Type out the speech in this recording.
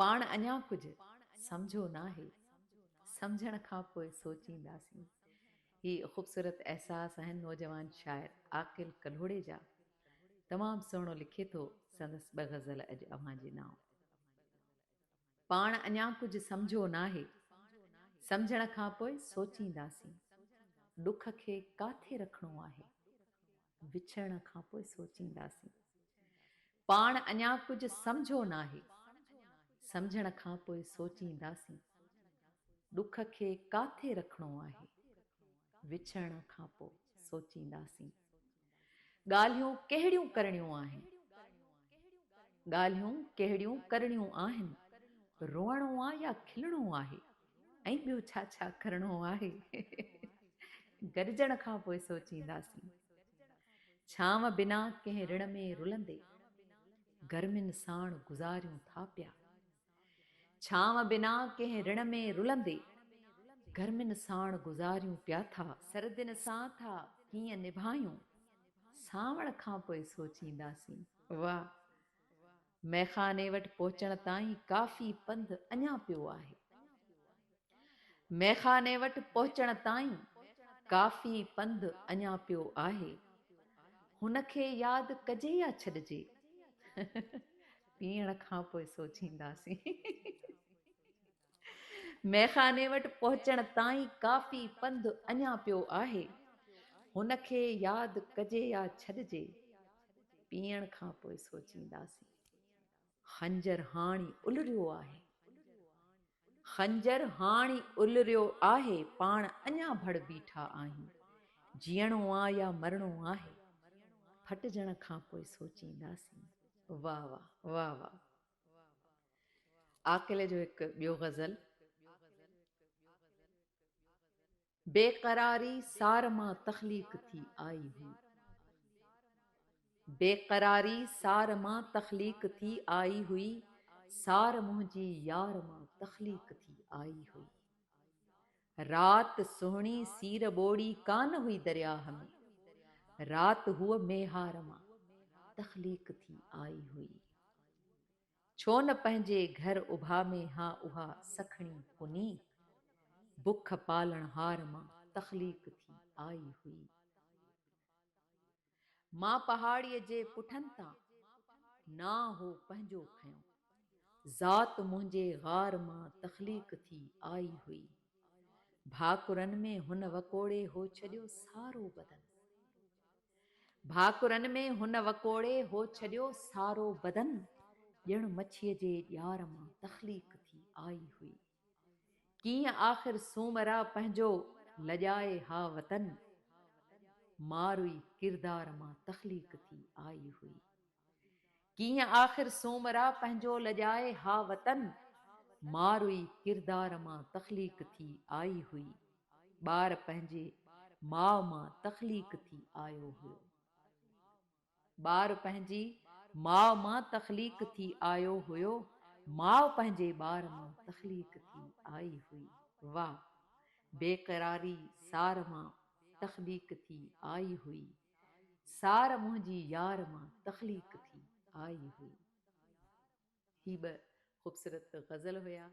پاڻ اڃا ڪجهه سمجهيو ناهي، سمجهڻ کان پوء سوچينداسين. هي خوبصورت احساس آهن نوجوان شاعر عاقل ڪلهوڙي جا. تمام سهڻو لکي ٿو سندس ٻه غزل اڄ اوهان جي نانء. پاڻ اڃا ڪجهه سمجهيو ناهي، سمجهڻ کان پوء سوچينداسين. ڏک کي ڪاٿي رکڻو آهي، وڇڙڻ کان پوء سوچينداسين. پاڻ اڃا ڪجهه سمجهيو ناهي، سمجهڻ کان پوء سوچينداسين. ڏک کي ڪاٿي رکڻو آهي، وڇڙڻ کان پوء سوچينداسين. ڳالهيون ڪهڙيون ڪرڻيون آهن، ڳالهيون ڪهڙيون ڪرڻيون آهن، روئڻو آ يا کلڻو آهي ۽ ٻيو ڇا ڇا ڪرڻو آهي، گڏجڻ کان پوء سوچينداسين. ڇانو بنا ڪنهن رڻ ۾ رلندي، گرمين ساڻ گذاريون ٿا پيا. ڇانو بنا ڪنهن رڻ ۾ رلندي، گرمين ساڻ گذاريون پيا ٿا. سردين سان ٿا ڪيئن نڀايون، سانوڻ کان پوء سوچينداسين. واهه! ميخاني وٽ پهچڻ تائين ڪافي پنڌ اڃا پيو آهي. ميخاني وٽ پهچڻ تائين ڪافي پنڌ اڃا پيو آهي. هن کي ياد ڪجي يا ڇڏجي؟ پيئڻ کان پوء سوچينداسين. ميخاني وٽ پهچڻ تائين ڪافي پنڌ اڃا پيو آهي. هن کي ياد ڪجي يا ڇڏجي؟ پيئڻ کان پوء سوچينداسين. خنجر هاڻي الريو آهي. خنجر هاڻي الريو آهي، پاڻ اڃا ڀڙ بيٺا آهيون. جيئڻو آ يا مرڻو آهي، ڦٽجڻ کان پوء سوچينداسين. واه واه واه واه. عاقل جو هڪ ٻيو غزل. بيقراري سار مان تخليق ٿي آئي هئي. بيقراري سار مان تخليق ٿي آئي هئي، سار منهنجي يار مان تخليق ٿي آئي هئي. رات سهڻي سير ٻوڙي ڪانه هئي درياهه ۾، رات هوء ميهار مان تخليق ٿي آئي هئي. ڇو نه پنهنجي گهر اڀامي ها اها سکڻي پني، بک پالڻهار مان تخليق ٿي آئي هئي. مان پهاڙيء جي پٺن تان نانء هو پنهنجو کنيو. ذات منهنجي غار مان تخليق ٿي آئي هئي. ڀاڪرن ۾ هن وڪوڙي هو ڇڏيو سارو بدن. ڀاڪرن ۾ هن وڪوڙي هو ڇڏيو سارو بدن. ڄڻ مڇيء جي ڄار مان تخليق ٿي آئي هئي. ڪيئن آخر سومرا پنهنجو لڄائي ها وطن، ماروئي ڪردار مان تخليق ٿي آئي هئي. ڪيئن آخر سومرا پنهنجو لڄائي ها وطن، ماروئي ڪردار مان تخليق ٿي آئي هئي. ٻار پنهنجي ماء مان تخليق ٿي آيو هيو. ٻار پنهنجي ماء مان تخليق ٿي آيو هيو، ماء پنهنجي ٻار مان تخليق ٿي آئي هئي. واه! بيقراري سار مان تخليق ٿي آئي هئي. سار منهنجي يار مان تخليق ٿي آئي هئي. هي ٻه خوبصورت غزل هيا.